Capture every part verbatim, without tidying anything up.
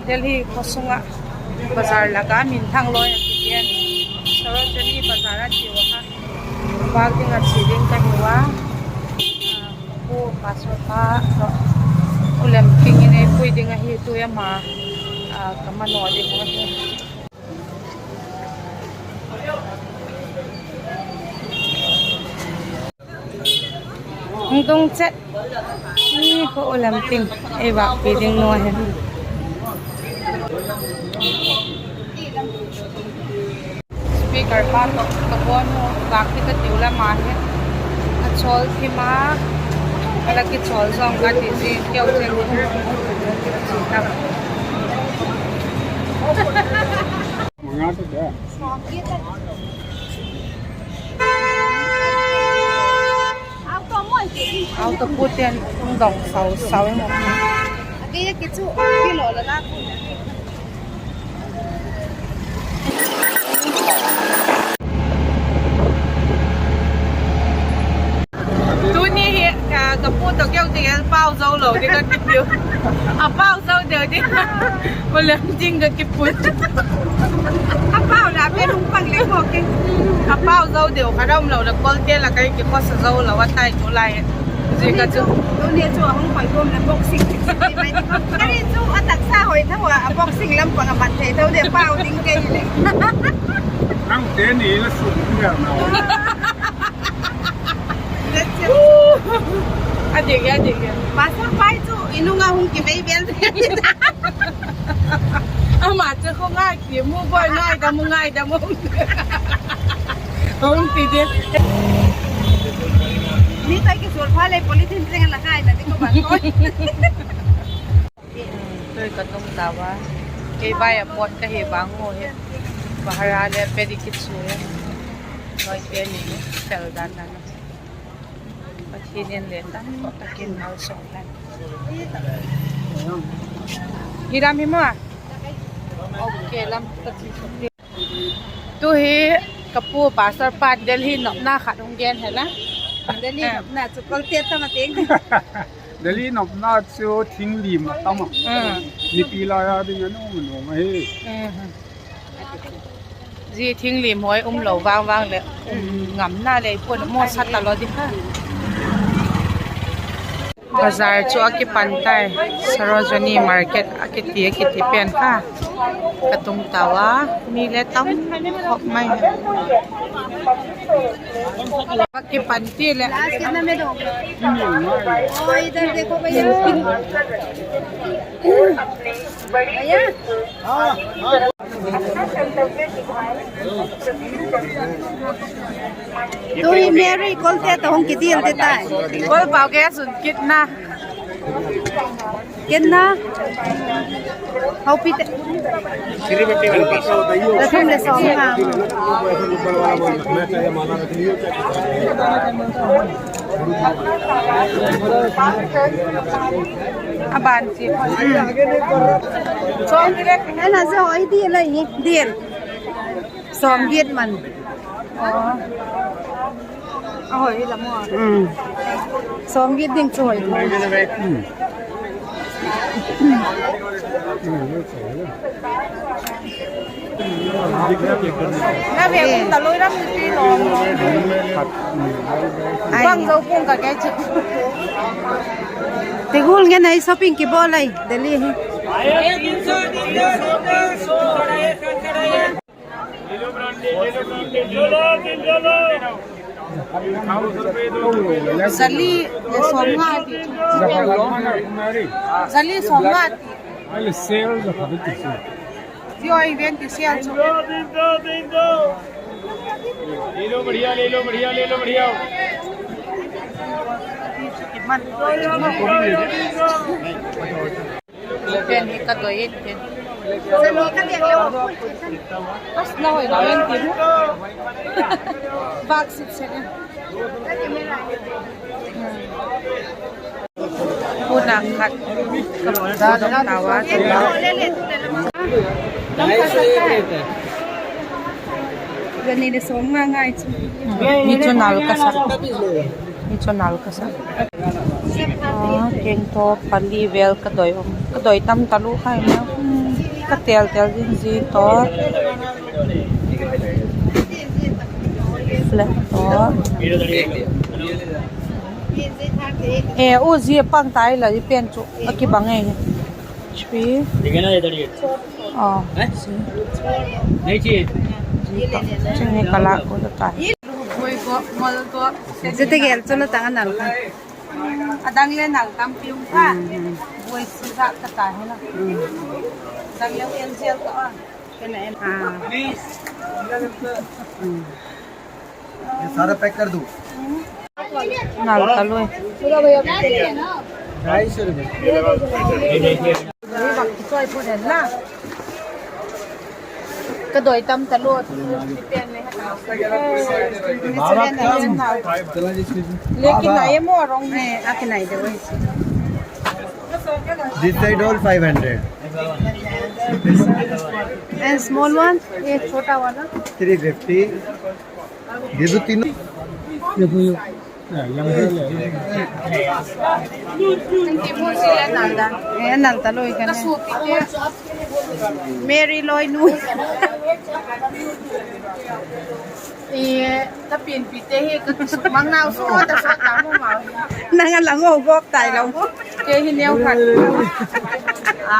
Delhi khaw sung ah bazar lak ah minthang lawi a kigen, Sarojini Bazar a tiu a kha. Vak ding a chia ding ka hiu a. Pu pastor pa tawh, U Lemting in ei pui ding ahi, tu ama ka manaw ding uh ahi. Hung tung chet. Ni kha U Lemting ei vâkpi ding nu ahi. Speaker pa tawh ka bawn u, vâk hi ka tiu lam a hi. A chawl thim a, a la kichawl zawng ka ti zi keu chen. Auto pu ten hung dong sau sau emaw. Tuni hi ka pu tawh keu ding el pau zo lo ding ka kipiu. A pau zo deu ding. U Lemting ka kipui. A pau la pe hung pang le maw ke. A pau zo deu kha ram lo la, Kolte la kai kikhawsa zo lo a tai tu lai. Zia ka chu. Tuni chu a hung pai tuam le boxing. Ani chu a taksa hoi tho a, boxing lam pang a mat thei tho de pau ding kei le. Nang te ni la sum ngal na. A dik a, dik a. Pastor pai chu i nung a hung kivei bel. Ama chu kho ngai ki mu boi ngaidam u, ngaidam u. Hung ti di. Mi tai kisual pha le polythene teng la kai na di ko ban ko. Tui ka tung tau a. Kei vai a pawt ka hi vang u hi. Bahara le pe di kichu. Noite ni fel dan dan. Pathian in le tam takin malsawm hen. Hi lam hi maw? Ok, lam ka ti. Tu hi ka pu pastor pa'n Delhi nopna khat hung gen hen la. Delhi nopna chu Kolte tam a ting. Delhi nopna chu thinglim a tam a. Nipi lai a ding a nuam nuam ahi. Zia thinglim hoi um lo vang vang leh, um, ngamna lei puan maw sa talo di kha. Bazar chu a kipan tai, Sarojini Market a kiti, a kiti pen kha. Ka tung tau a, mi le tam khop mai. A kipan ti le. Tui Mary Kolte tawh hung kideal ti tai. Kol pau ke sun kitna. Kitna. Hau pi te. Thum le sawm nga. A ban chi. Sawm direct. Ana zo ai di lai hi. Dir. Sawm giat man. A hoi hi la maw. Sawm giat ding chu hoi. Na ve um ta loi ram ti lo. Bang zo pung ka ke chu. Tigul ngen ai shopping kibawl ai Delhi hi. Zali le sawmnga ti. Zali sawmnga ti. Ai le sale za kha ti si. Zia i ven ti sale chu. Pen hi ka doi in tin. As na hoi lo in tin. Bak sit se. Puna khat ka da dok tau a. Zani le sawmnga ngai chu. Ni chu nal ka sa. Ni chu nal ka sa. Keng tho pali vel ka doi um. Ka doi tam talu khai na. Tel tel zing zi to. Flat to. E, u zi a pang tai la, i pen chu a kibang e. Three. Aw, zi. Ching hi ka lak u ta. Zia tegel chu la tang a nal kha. A dang le nal tampi um kha. Buai si zat ka ta hi la. Dang le en zel ka a. ये सारा पैक कर दूं? Nal ta lui. ढाई सौ रुपए। Ka doi tam ta lui. लेकिन ये मो wrong है, आ के नहीं दे वही। This side all five hundred. And small one, ये छोटा वाला। Three fifty. ये तो तीनों। ये तो ये। ए, नल तलो इकने। Mary Loinu. E, ka pianpite hi ka kisuk mang nau su ta su ta mu mau. Nang a lang o bok tai lo. Kei hi neu khat. A,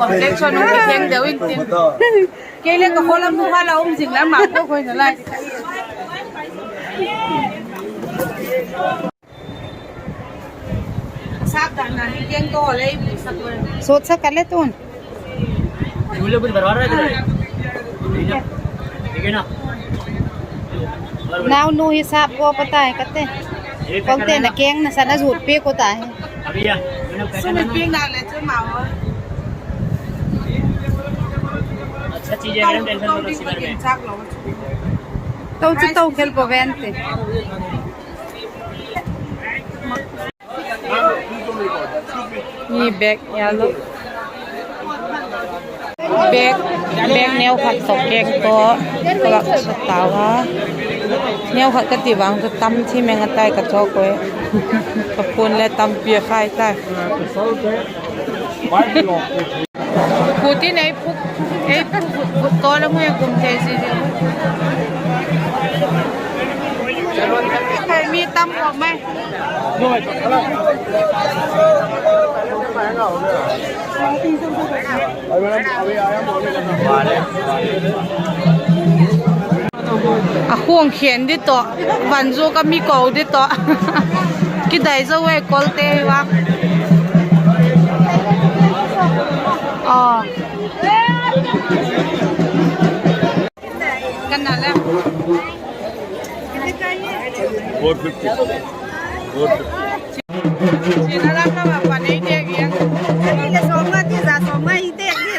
complexion u ka keng deu in tin. Kei le ka kholam nu ha la um zing la ma ko khoi na lai. Sat dan na hi keng to le i sak le. Sot sa ka le tun. ये बोले कुछ भरवा रहा है इधर? ठीक है ना? Nau nu hi sap ko pata hai kate. Kolte na keng na sa na zut pe ko ta hai. अभी या, मैंने पैसा sum in डाला। Piang na le chu mau. अच्छा चीज है, मैडम, टेंशन मत लो, इसी बारे में। Sak lo. To chu to khel po ven te. Ni bag yellow. Bag, bag neu khat tawh keng tawh ka lak sa tau a. Neu khat ka ti vang chu tam thim eng a tai ka chawk ui. Ka phone le tampi a khai tai. Putin ei phuk, ei phuk, phuk, phuk to la mu e kum thei si di. Thei mi tam khawp mai. A khuang khen di tawh, van zu ka mi ko di tawh. Kidai zo e kolte hi va. Aw. Kan na le. Four fifty. Four fifty. Sina lam na ba pa nei te gi. Ni le sawm nga ti za sawm nga i te gi.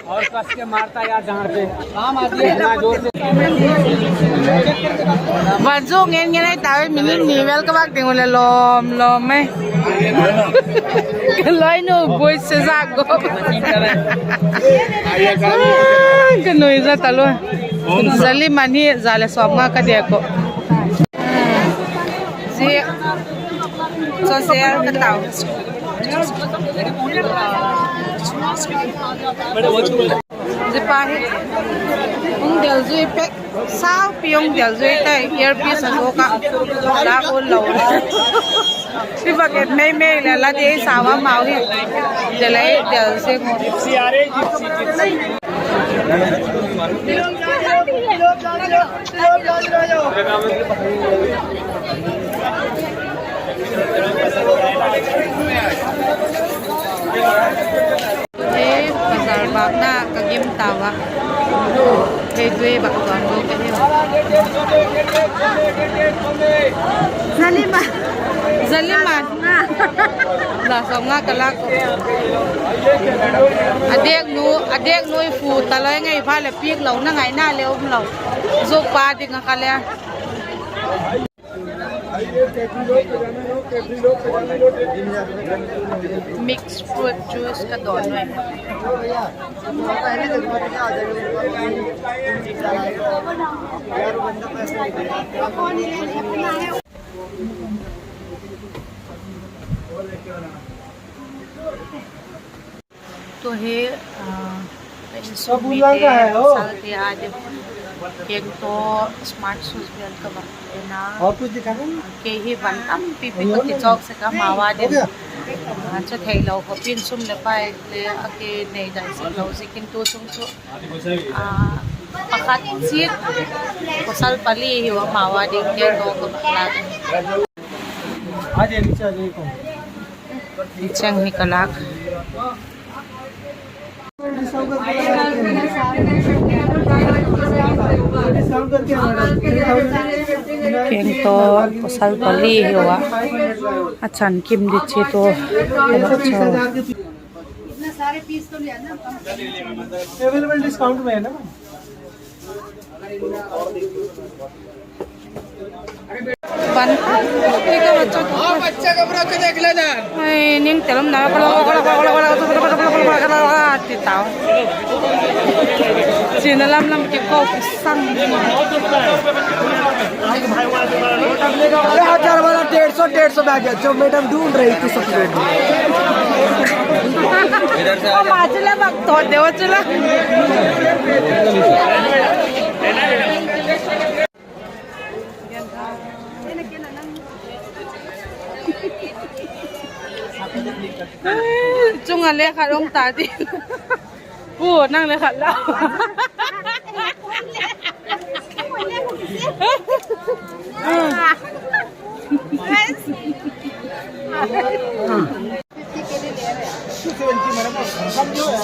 और कस के मारता यार, जहाँ पे काम आदमी इतना जोर से। Van zu ngen ngen ai ta, minute ni vel ka vak ding u le lawm lawm mai. Ka loi nu bui se zak go. Ka nui za ta lo. Zali man hi za le sawm nga ka dia ko. Zi, social ka tau. Zi pa hi, hung del zui pek, saupi hung del zui tai, earpiece a zo ka, la un lo. Zi pa ke mei mei le la dei sau a mau hi, de lei del zui ngu. Hei bazar bâkna ka gim tau a. Hei tui bâk tuan lo ka hi. Zalima. Zalima. Za sawm nga ka lak. A dek nu, a dek nu i fu ta loi ngai pha le piak lo na ngaina le um lo. Zuk pa ding a kha le. Mixed fruit juice ka dawn uai. Tu hi, ah, ka insung mite, ka salte â ding kengtaw smart shoes bêl ka va en a. Kei hi van tampi pi ka kichawk sek a amau â ding. Ah, chu theilo khawpin sum leh pai le a kinei dai sek lo ziakin tu sung chu, ah, pakhat chiat, pawsal pali hiu amau â ding kengtaw ka va lâk. Cheng hi ka lâk. Kengtaw pawsal pali hiu a, a chan kim di chiat u. Ban. Ai, ning telom na. Ti tau. China lam lam kiko kisang. अरे हजार वाला डेढ़ सौ, डेढ़ सौ में आ गया, जो मैडम ढूंढ रही थी सब लोग। Ama chu le bak to deu chu la. Chung a le khat hung ta di. Pu, nang le khat la.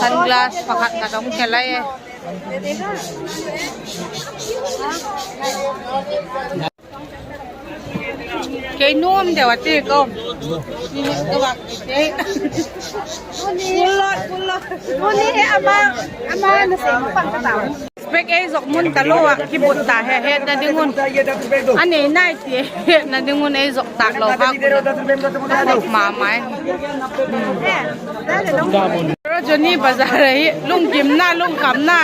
Sunglass pakhat ka dong khe lai e. Kei nuam deu a ti ko. Full load, full load. Spec ei zok mun talo ah kibut ta he, hetna ding un. A nei nai ti hetna ding un ei zok tak lo vak un. Zok ma mai. Sarojini Bazar ahi, lunggimna, lungkhamna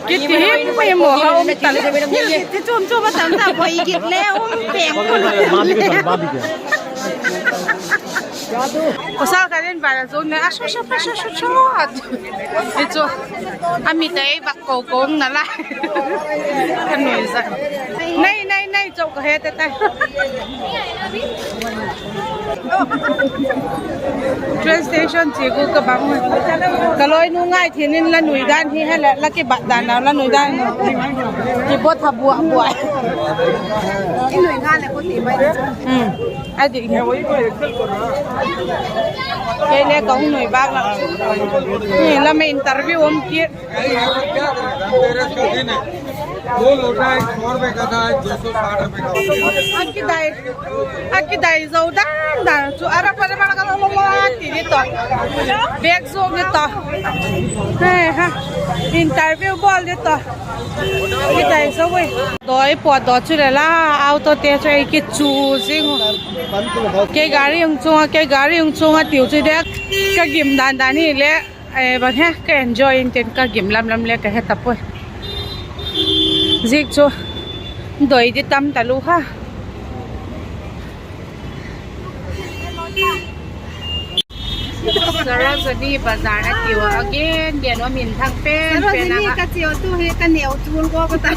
kiti hi, himhim a um ta le. Ti chuam chuam a tam ta, boi git le um peng. Pawsal khat in vai a zon ne a, sho sho sho sho sho. Ti chu a mit a ei vak ko ko na lai. Ka nuizat. Nei, nei, nei, chau ka he te tai. Train station chi gu ka bang. Ka lawinu ngai thiang in la nui dan hi he leh, la kibat dan a la nui dan. Kibot ha bua bua. I nui ngal le ko ti mai. Hmm. A dik hi. Kei le ka hung nui bak la. Ni la me interview um kit. ये यहाँ पे क्या करेगा? धनतेरस का दिन है। फूल होता है एक सौ रुपए का, था आज दो सौ साठ रुपए का हो गया। A kidai, a kidai zo dan dan chu a ra pa ra pa ka lo lo ti di to. Bag zo di to. He ha. Interview bawl di to. Kidai zo ui. Doi pua do chu le la, auto te chu ei kichu zing. Kei gari hung chung a, kei gari hung chung a tiu chu de. Ka gim dan dan hi le. Bang he, ka enjoy intin ka gim lam lam le ka he ta puai. Zik chu doi di tam talu kha. Sarojini Bazar a tiu a gen gen a min thang pen pen a. Sarojini ka chiu tu hi ka neu chul ko ka ta.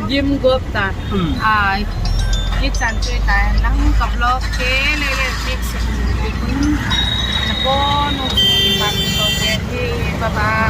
Gim gop ta. Ai. Hi chan chu ta nang ka vlog ke le le fix. Na ko no ki pa ko ke hi bye bye.